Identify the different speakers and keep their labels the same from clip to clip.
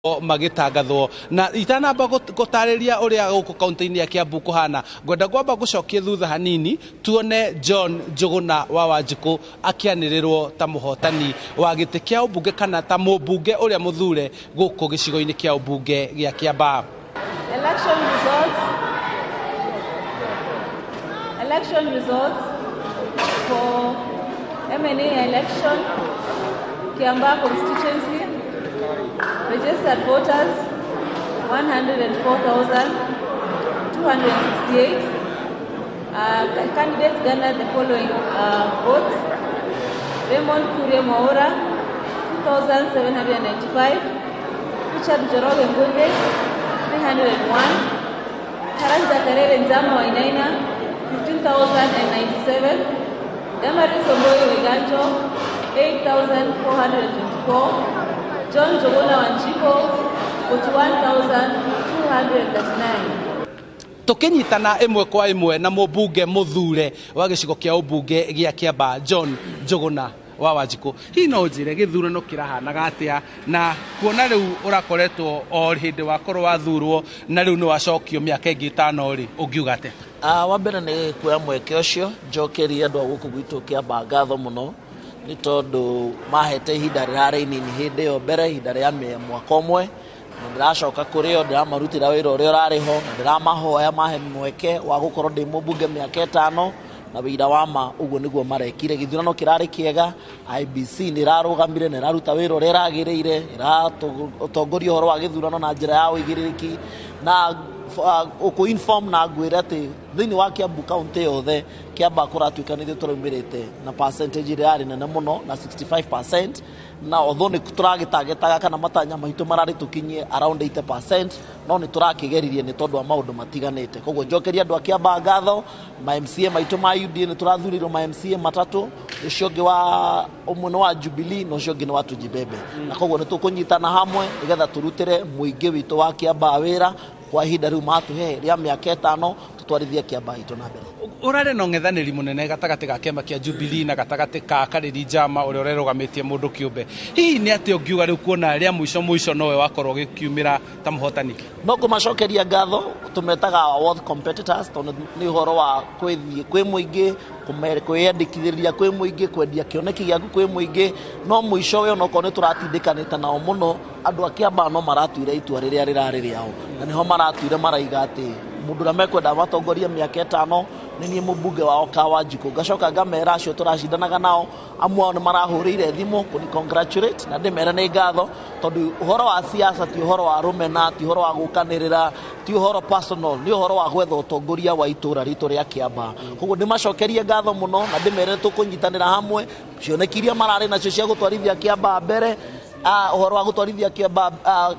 Speaker 1: Magĩtangathwo na itanamba gũtarĩria ũrĩa gũkũ kaunti-inĩ ya Kiambu kũhana, ngwenda kwamba gũcokia thutha hanini tuone John Njũgũna wa Wanjikũ akĩanĩrĩrwo ta mũhotani wa gĩtĩ kĩa ũmbunge kana ta mũmbunge ũrĩa mũthure gũkũ gĩcigo-inĩ kĩa ũmbunge gĩa Kiambaa.
Speaker 2: Election results. Election results for MNA election, Kiambaa constituency. Registered voters 104,268. Candidates garnered the following votes. Raymond Kurie Mwaura, 2,795. Richard Njoroge Ngũthĩ, 301. Karanja Karere Nzama Wainaina, 15,097. Damaris Omboi Waiganjo, 8,424. John Njũgũna Wanjikũ, 41,239.
Speaker 1: Tũkĩnyitana ĩmwe kwa ĩmwe na mũmbunge mũthure wa gĩcigo kĩa ũmbunge gĩa Kiambaa, John Njũgũna wa Wanjikũ, hihi no ũnjĩre gĩthurano kĩrahanaga atĩa, na kuona rĩu ũrakoretwo o hĩndĩ wakorwo wathurwo na rĩu nĩ wacokio mĩaka ĩngĩ 5 rĩ, ũngiuga atĩa?
Speaker 3: Wa mbere nĩ kuoya mweke ũcio njokerie andũ a gũkũ gwitũ Kĩambaa ngatho mũno, nĩ tondũ mahete ihinda rĩrarĩ inini hĩndĩ ĩyo mbere, ihinda rĩa mwaka ũmwe, na ndĩracoka kũrĩ o ndĩramarutĩra wĩra ũrĩa ũrarĩ ho, na ndĩramahoya mahe mweke wa gũkorwo ndĩ mũmbunge mĩaka 5, na wĩira wa ma ũguo nĩguo marekire. Gĩthurano kĩrarĩ kĩega, IEBC nĩ ĩrarũgamire na ĩraruta wĩra ũrĩa ĩragĩrĩire, ĩratongoria ũhoro wa gĩthurano na njĩra ya ũigĩrĩrĩki, na ũkũ inform na ngwĩre atĩ thĩinĩ wa Kiambu County yothe, Kiambaa kũratuĩka nĩ ithuĩ tũraumĩrĩte na percentage ĩrĩa yarĩ nene mũno na 65%, na although nĩ tũragĩtagetaga kana matanya maitũ mararĩ tũkinyie around 80%, no nĩ tũrakĩgeririe nĩ tondũ wa maũndũ matiganĩte. Koguo njokeria andũ a Kiambaa ngatho. Ma MCA maitũ ma UDA, nĩ tũrathurirwo ma MCA matatũ, ũcio ũngĩ wa ũmwe nĩ wa Jubilee na ũcio ũngĩ nĩ wa Tujibebe, na koguo nĩ tũkũnyitana hamwe nĩgetha tũrutĩre mũingĩ witũ wa Kiambaa wĩra kwa ihinda rĩu matũhe rĩa mĩaka 5, tũtwarithie Kiambaa itũ na mbere.
Speaker 1: Ũrarĩ na ũng'ethanĩri mũnene gatagatĩ ga kĩama kĩa Jubilee na gatagatĩ ka Karĩri Njama ũrĩa ũrerũgamĩtie mũndũ kĩũmbe. Hihi nĩ atĩa ũngiuga rĩu kuona rĩa mũico mũico nowe wakorwo gĩkiumĩra ta mũhotani?
Speaker 3: No kũmacokeria ngatho, tũmetaga our world competitors, tondũ nĩ ũhoro wa kwĩthiĩ kwĩ mũingĩ, kwĩyandĩkithĩria kwĩ mũingĩ, kwendia kĩoneki gĩaku kwĩ mũingĩ, no mũico we onokorwo nĩ tũratindĩkanĩte nao mũno, andũ a Kiambaa no maratuire itua rĩrĩa rĩrarĩ rĩao, na nĩho maratuire maraiga atĩ mũndũ ũrĩa mekwenda matongorie mĩaka 5 nĩ niĩ mũmbunge wao ka Wanjikũ. Ngacoka ngamera acio tũracindanaga nao, amwe ao nĩ marahũrĩire thimũ kũni congratulate, na ndĩmere nĩ ngatho, tondũ ũhoro wa siasa ti ũhoro wa rũmena, ti ũhoro wa gũkanĩrĩra, ti ũhoro personal, nĩ ũhoro wa gwetha ũtongoria wa itũra ritũ rĩa Kiambaa. Koguo ndĩmacokerie ngatho mũno na ndĩmere tũkũnyitanĩra hamwe cioneki iria mararĩ nacio cia gũtwarithia Kiambaa mbere, ũhoro wa gũtwarithia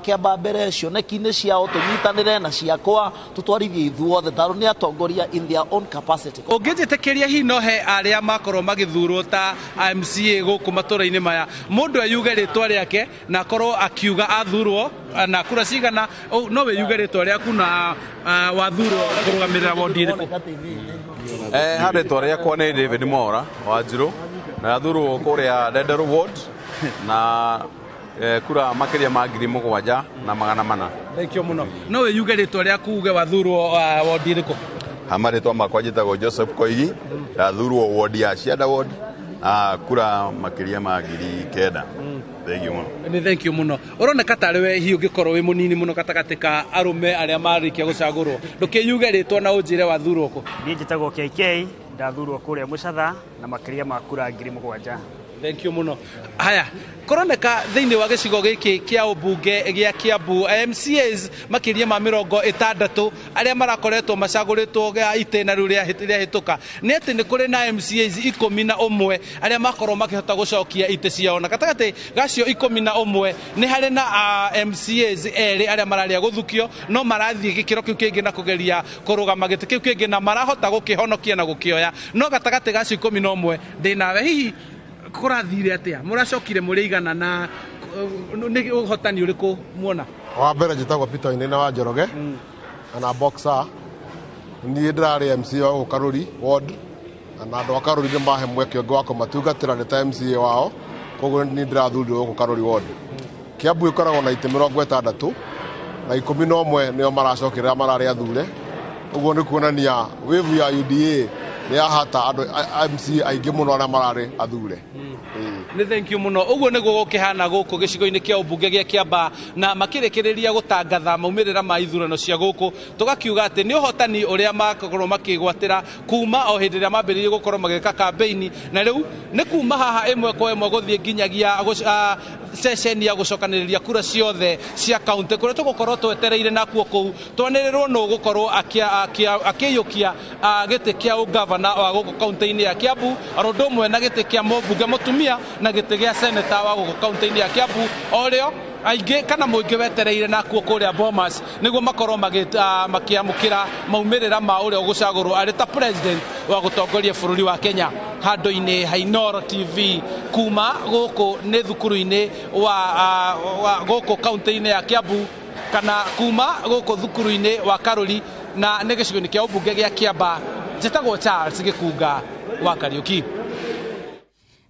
Speaker 3: Kiambaa mbere cioneki-inĩ ciao, tũnyitanĩre na ciakwa tũtwarithie ithuothe, tondũ nĩ atongoria in their own capacity.
Speaker 1: Ũngĩnjĩtĩkĩria, hihi no he arĩa makorwo magĩthurwo ta MCA gũkũ matũra-inĩ maya, mũndũ ayuge rĩtwa rĩake na akorwo akiuga athurwo na kura cigana, no wĩyuge rĩtwa rĩaku na wathurwo kũrũgamĩrĩra wondi ĩrĩkũ?
Speaker 4: Ha rĩtwa rĩakwa nĩ David Mwaura Wanjirũ, na thurwo kũrĩa Ndenderu Ward na kura makĩria ma 7400.
Speaker 1: Thank you mũno. No wĩyuge rĩtwa rĩaku, uge wathurwo wondi ĩrĩkũ?
Speaker 5: Ha marĩtwa makwa njĩtagwo Joseph Koigi, ndathurwo ward ya Cianda Ward na kura makĩria ma 9000. Thank you mũno.
Speaker 1: Nĩ thank you mũno. Ũroneka tarĩ we hihi ũngĩkorwo wĩ mũnini mũno gatagatĩ ka arũme arĩa marĩkia gũcagũrwo, ndũkĩyuge rĩtwa na ũnjĩre wathurwo kũ?
Speaker 6: Niĩ njĩtagwo KK, ndathurwo kũrĩa Mũcatha na makĩria ma kura 7000.
Speaker 1: Thank you mũno. Haya, kũroneka thĩinĩ wa gĩcigo gĩkĩ kĩa ũmbunge gĩa Kiambu, MCAs makĩria ma 60 arĩa marakoretwo macagũrĩtwo gĩa itĩna rĩu rĩahĩtũka, nĩ atĩ nĩ kũrĩ na MCAs 11 arĩa makorwo makĩhota gũcokia itĩ ciao, na gatagatĩ gacio 11 nĩ harĩ na MCAs erĩ arĩa mararĩa gũthukio, no marathiĩ gĩkĩro kĩu kĩngĩ na kũgeria kũrũgama gĩtĩ kĩu kĩngĩ na marahota gũkĩhonokia na gũkĩoya. No gatagatĩ gacio 11, ndĩ nawe, hihi kũrathire atĩa? Mũracokire mũrĩ igana na nĩ ũhotani ũrĩkũ muona?
Speaker 7: Wa mbere njĩtagwo Peter Wainaina wa Njoroge na boxer. Niĩ ndĩrarĩ MCA wa gũkũ Karũri ward, na andũ a Karũri nĩ mahe mweke ũngĩ wa kũmatungatĩra nĩ ta MCA wao, koguo niĩ ndĩrathurirwo gũkũ Karũri ward. Kiambu ĩkoragwo na itĩ 61 na 11 nĩo maracokerera mararĩ athure. Ũguo nĩ kuonania wave ya UDA nĩ yahata andũ MCA aingĩ mũno arĩa mararĩ athure.
Speaker 1: Nĩ thank you mũno. Ũguo nĩguo gũkĩhana gũkũ gĩcigo-inĩ kĩa ũmbunge gĩa Kĩambaa, na makĩrĩkĩrĩria gũtangatha maumĩrĩra ma ithurano cia gũkũ, tũgakiuga atĩ nĩ ũhotani ũrĩa makorwo makĩgwatĩra kuma o hĩndĩ ĩrĩa mambĩrĩirie gũkorwo magĩka kambĩini, na rĩu nĩ kuma haha ĩmwe kwa ĩmwe gũthiĩ nginyagia ceceni ya gũcokanĩrĩria kura ciothe cia kaunti, kũrĩa tũgũkorwo twetereire nakuo kũu twanĩrĩrwo nũ gũkorwo akĩiyũkia gĩtĩ kĩa ũgavana wa gũkũ kaunti-inĩ ya Kiambu, oro ũndũ ũmwe na gĩtĩ kĩa mũmbunge mũtumia na gĩtĩ gĩa seneta wa gũkũ kaunti-inĩ ya Kiambu. O rĩo aingĩ kana mũingĩ wetereire nakuo kũrĩa Bomas nĩguo makorwo makĩamũkĩra maumĩrĩra ma ũrĩa ũgũcagũrwo arĩ ta president wa gũtongoria bũrũri wa Kenya. Handũ-inĩ ha Inooro TV kuma gũkũ nĩ thukuru-inĩ wa gũkũ kaunti-inĩ ya Kiambu, kana kuma gũkũ thukuru-inĩ wa Karuri, na nĩ gĩcigo-inĩ kĩa ũmbunge gĩa Kĩambaa. Njĩtagwo Charles Gĩkunga wa Kariũki.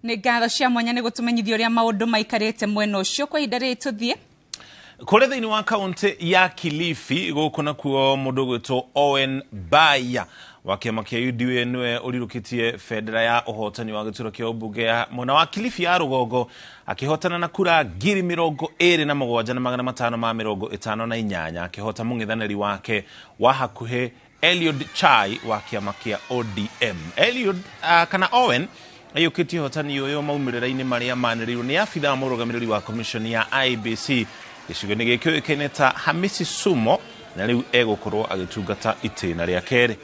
Speaker 8: Nĩ ngatho cia mwanya nĩ gũtũmenyithia ũrĩa maũndũ maikarĩte mwena ũcio. Kwa ihinda rĩrĩ tũthiĩ
Speaker 9: kũrĩa thĩinĩ wa kaunti ya Kilifi. Gũkũ nakuo mũndũ ũgwĩtwo Owen Baya wa kĩama kĩa UDA nĩwe ũrirũkĩtie bendera ya ũhotani wa gĩturwa kĩa ũmbunge ya mwena wa Kilifi ya rũgongo, akĩhotana na kura 27,558, akĩhota mũng'ethanĩri wake wa hakuhĩ Eliud Chai wa kĩama kĩa ODM. Eliud kana Owen aiyũkĩtie ũhotani ũyũ maumĩrĩra-inĩ marĩa manĩrĩirwo nĩ abithaa mũrũgamĩrĩri wa commission ya IEBC gĩcigo-inĩ gĩkĩ kĩũĩkaine ta Hamisi Sumo, na rĩu egũkorwo agĩtungata itĩna rĩa kerĩ.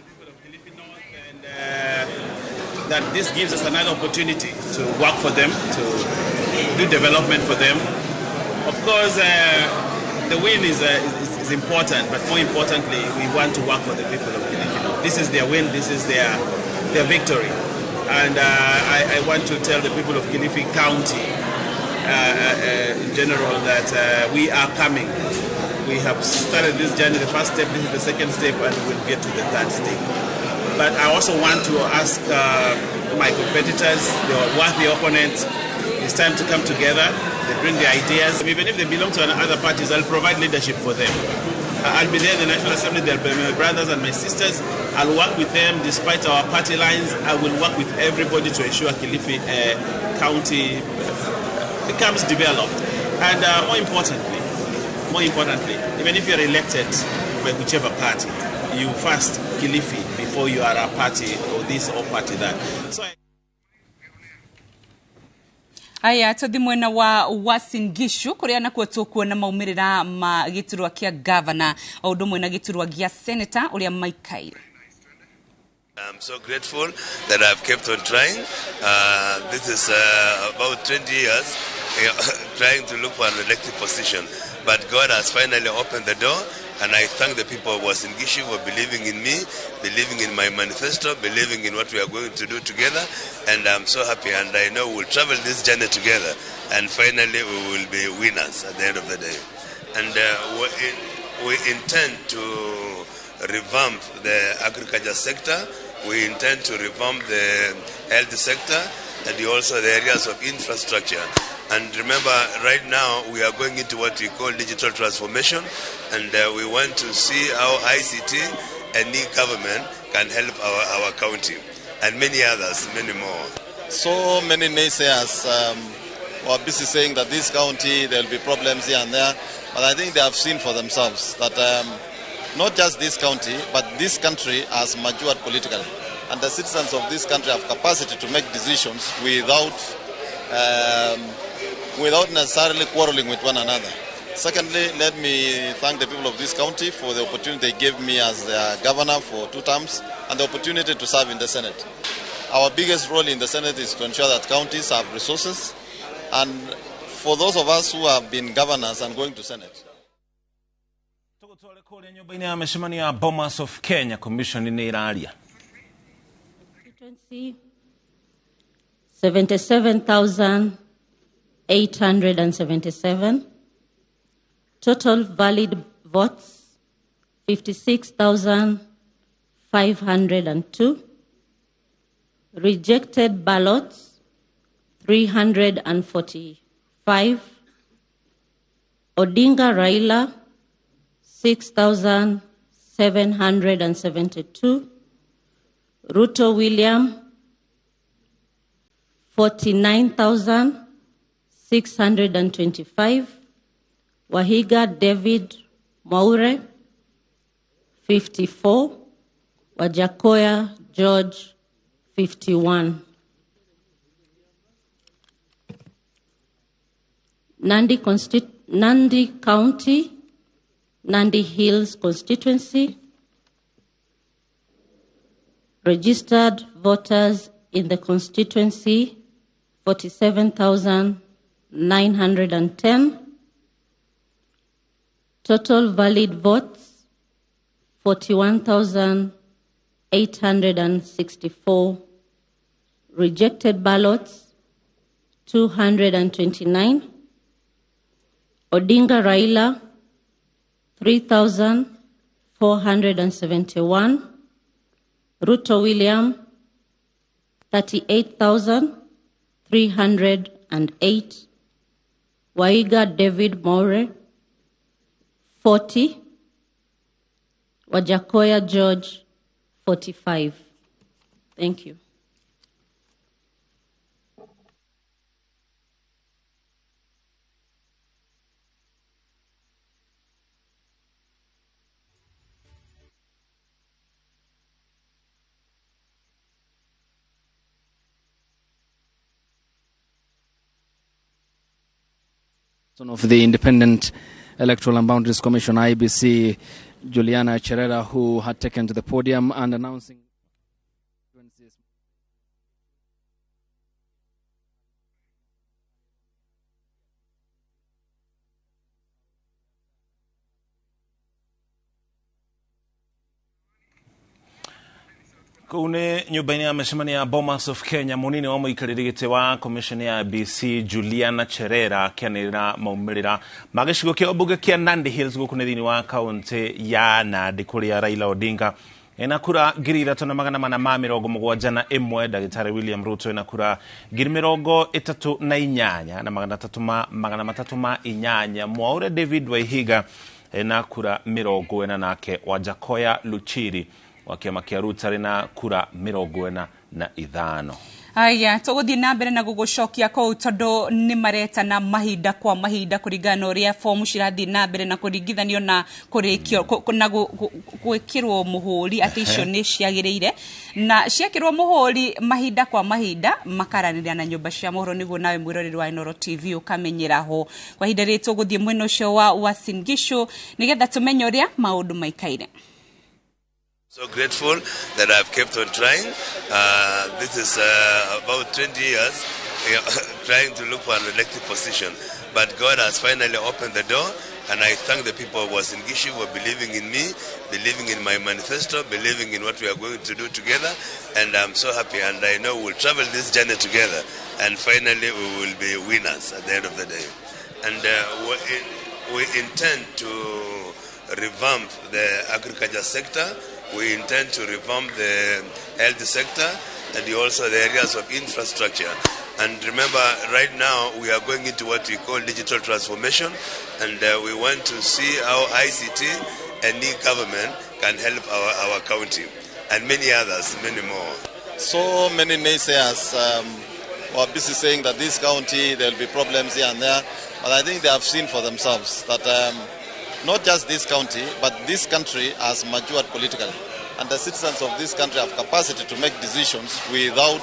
Speaker 10: That this gives us another opportunity to work for them, to do development for them. Of course, the win is important, but more importantly, we want to work for the people of Kilifi. This is their win, this is their victory. And I want to tell the people of Kilifi County in general that we are coming. We have started this journey, the first step, this is the second step, and we'll get to the third step. But I also want to ask my competitors, the worthy opponents, it's time to come together. They bring their ideas. Even if they belong to other parties, I'll provide leadership for them. I'll be there in the National Assembly. They'll be my brothers and my sisters. I'll work with them despite our party lines. I will work with everybody to ensure Kilifi County becomes developed. And more importantly, even if you're elected by whichever party, you first Kilifi before you are a party or this or party that. So
Speaker 8: Aya, tũthi mwena wa Uasin Gishu, kũrĩa nakuo tũkuona maumĩrĩra ma gĩturwa kĩa gavana o ũndũ ũmwe na gĩturwa gĩa seneta ũrĩa maikaire.
Speaker 11: I'm so grateful that I've kept on trying. This is about 20 years trying to look for an elected position. But God has finally opened the door, and I thank the people of Uasin Gishu for believing in me, believing in my manifesto, believing in what we are going to do together. And I'm so happy, and I know we'll travel this journey together, and finally we will be winners at the end of the day. And we intend to revamp the agriculture sector. We intend to revamp the health sector and also the areas of infrastructure. And remember, right now we are going into what we call digital transformation, and we want to see how ICT and e-government can help our county and many others, many more.
Speaker 12: So many naysayers were busy saying that this county, there will be problems here and there, but I think they have seen for themselves that not just this county, but this country has matured politically. And the citizens of this country have capacity to make decisions without necessarily quarreling with one another. Secondly, let me thank the people of this county for the opportunity they gave me as their governor for two terms and the opportunity to serve in the Senate. Our biggest role in the Senate is to ensure that counties have resources, and for those of us who have been governors and going to Senate,
Speaker 9: Kũrĩa nyũmba-inĩ ya mĩcemanio ya Bomas of Kenya, commission nĩ ĩraria.
Speaker 2: Constituency 77,877. Total valid votes 56,502. Rejected ballots 345. Odinga Raila, 6,772. Ruto William, 49,625. Wahiga David Mwaure, 54. Wajackoyah George, 51. Nandi County, Nandi Hills constituency. Registered voters in the constituency, 47,910. Total valid votes, 41,864. Rejected ballots, 229. Odinga Raila, 3,471. Ruto William, 38,308. Waiga David Mwaure, 40. Wajackoyah George, 45. Thank you.
Speaker 13: Of the Independent Electoral and Boundaries Commission, IEBC, Juliana Cherera, who had taken to the podium and announcing
Speaker 9: Kũu nĩ nyũmba-inĩ ya mĩcemanio ya Bomas of Kenya, mũnini wa mũikarĩri gĩtĩ wa commission ya IEBC Juliana Cherera akĩanĩrĩra maumĩrĩra ma gĩcigo kĩa ũmbunge kĩa Nandi Hills gũkũ nĩ thĩinĩ wa kaũntĩ ya Nandi kũrĩa Raila Odinga ena kura 3471, ndagĩtarĩ William Ruto ena kura 38 na 338, Mwaure David Waihiga ena kura 40 nake Wajackoyah Luchiri wa kĩama kĩa Ruto arĩ na kura 45.
Speaker 8: Aya, tũgũthiĩ na mbere na gũgũcokia kũu tondũ nĩ maretana mahinda kwa mahinda kũringana na ũrĩa fomu cirathiĩ na mbere na kũringithanio na kũrĩkio na gwĩkĩrwo mũhũri atĩ icio nĩ ciagĩrĩire, na ciekĩrwo mũhũri mahinda kwa mahinda makaranĩria na nyũmba cia mohoro nĩguo nawe mwĩroreri wa Inooro TV ũkamenyera ho. Kwa ihinda rĩrĩ tũgũthiĩ mwena ũcio wa Uasin Gishu nĩgetha tũmenye ũrĩa maũndũ maikaire.
Speaker 11: So grateful that I've kept on trying. This is about 20 years trying to look for an elected position. But God has finally opened the door, and I thank the people of Uasin Gishu for believing in me, believing in my manifesto, believing in what we are going to do together. And I'm so happy, and I know we'll travel this journey together. And finally, we will be winners at the end of the day. And we intend to revamp the agriculture sector. We intend to revamp the health sector and also the areas of infrastructure. And remember, right now we are going into what we call digital transformation, and we want to see how ICT and e-government can help our county and many others, many more.
Speaker 12: So many naysayers were busy saying that this county, there will be problems here and there, but I think they have seen for themselves that not just this county, but this country has matured politically. And the citizens of this country have capacity to make decisions without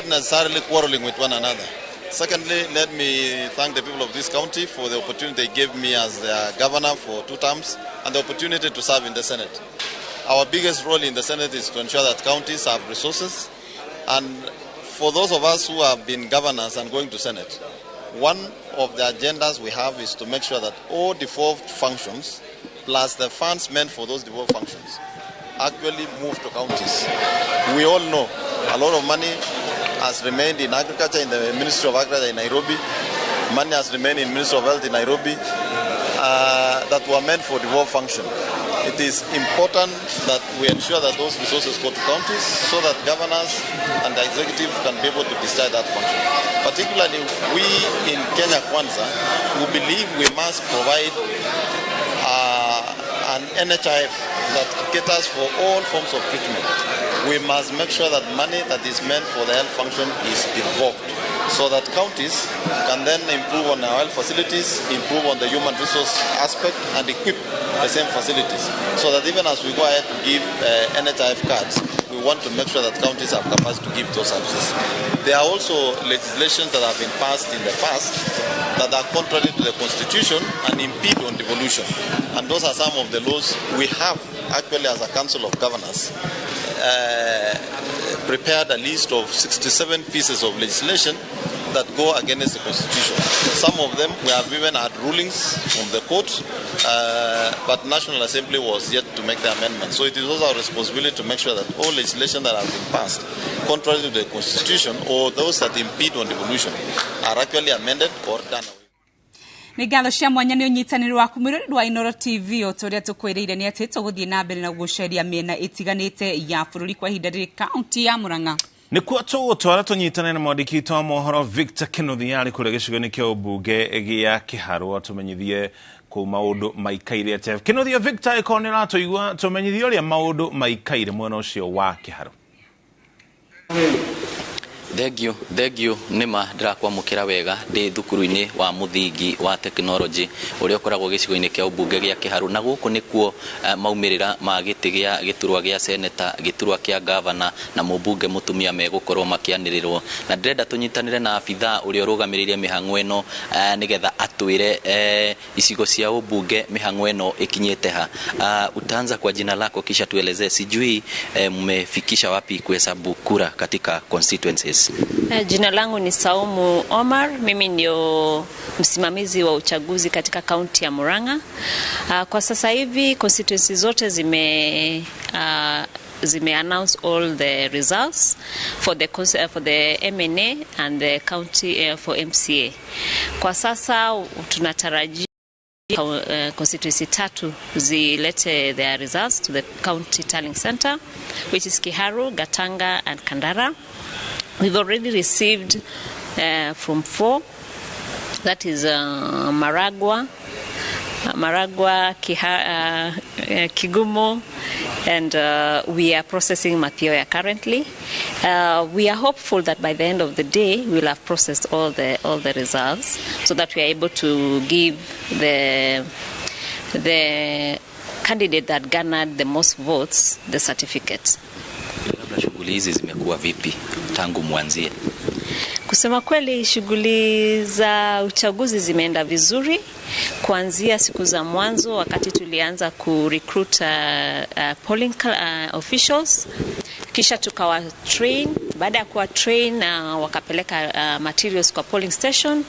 Speaker 12: necessarily quarreling with one another. Secondly, let me thank the people of this county for the opportunity they gave me as their governor for 2 terms and the opportunity to serve in the Senate. Our biggest role in the Senate is to ensure that counties have resources. And for those of us who have been governors and going to Senate, one of the agendas we have is to make sure that all devolved functions, plus the funds meant for those devolved functions, actually move to counties. We all know a lot of money has remained in agriculture, in the Ministry of Agriculture in Nairobi. Money has remained in Ministry of Health in Nairobi that were meant for devolved function. It is important that we ensure that those resources go to counties so that governors and the executive can be able to decide that function. Particularly, we in Kenya Kwanza, who believe we must provide an NHIF that caters for all forms of treatment. We must make sure that money that is meant for the health function is devolved so that counties can then improve on our health facilities, improve on the human resource aspect, and equip the same facilities. So that even as we go ahead to give NHIF cards, we want to make sure that counties have capacity to give those services. There are also legislations that have been passed in the past that are contrary to the Constitution and impede on devolution. And those are some of the laws we have actually, as a Council of Governors, prepared a list of 67 pieces of legislation that go against the Constitution. Some of them we have even had rulings from the court, but National Assembly was yet to make the amendment. So it is also our responsibility to make sure that all legislation that have been passed contrary to the Constitution or those that impede on devolution are actually amended or done away.
Speaker 8: Nĩ ngatho cia mwanya nĩ ũnyitanĩri waku mwĩroreri wa Inooro TV. O ta ũrĩa tũkwĩrĩire nĩ atĩ tũgũthiĩ na mbere na gũceria mĩena ĩtiganĩte ya bũrũri. Kwa ihinda rĩrĩ, kaunti ya Murang'a
Speaker 9: Nĩkuo tũgũtwara tũnyitane na mwandĩki witũ wa mohoro Victor Kĩnuthia arĩ kũrĩa gĩcigo-inĩ kĩa ũmbunge gĩa Kĩharũ, atũmenyithie kũu maũndũ maikaire atĩa. Kĩnuthia Victor, ĩkorwo nĩ ũratũigua, tũmenyithie ũrĩa maũndũ maikaire mwena ũcio wa Kĩharũ.
Speaker 14: Thengio, thengio. Nĩma ndĩrakwamũkĩra wega ndĩ thukuru-inĩ wa mũthingi wa technology ũrĩa ũkoragwo gĩcigo-inĩ kĩa ũmbunge gĩa Kĩharũ, na gũkũ nĩkuo maumĩrĩra ma gĩtĩ gĩa gĩturwa gĩa seneta, gĩturwa kĩa gavana na mũmbunge mũtumia megũkorwo makĩanĩrĩrwo. Na ndĩrenda tũnyitanĩre na abithaa ũrĩa ũrũgamĩrĩire mĩhang'o ĩno nĩgetha atwĩre icigo cia ũmbunge mĩhang'o ĩno ĩkinyĩte ha. Utaanza kwa jina lako kisha tuelezee, sijui mmefikisha wapi kuhesabu kura katika constituencies.
Speaker 2: Jina langu ni Saumu Omar, mimi ndio msimamizi wa uchaguzi katika kaunti ya Murang'a. Kwa sasa hivi constituency zote zime announce all the results for the MNA and the county for MCA. Kwa sasa tunatarajia constituency tatu zilete their results to the county tallying center, which is Kiharu, Gatanga and Kandara. We've already received from four, that is Maragua, Kigumo, and we are processing Mathioya currently. We are hopeful that by the end of the day we'll have processed all the results so that we are able to give the candidate that garnered the most votes the certificate.
Speaker 14: Labda shughuli hizi zimekuwa vipi tangu mwanzie?
Speaker 2: Kusema kweli, shughuli za uchaguzi zimeenda vizuri kuanzia siku za mwanzo wakati tulianza ku recruit polling officials, kisha tukawa train. Baada ya kuwa train, wakapeleka materials kwa polling station.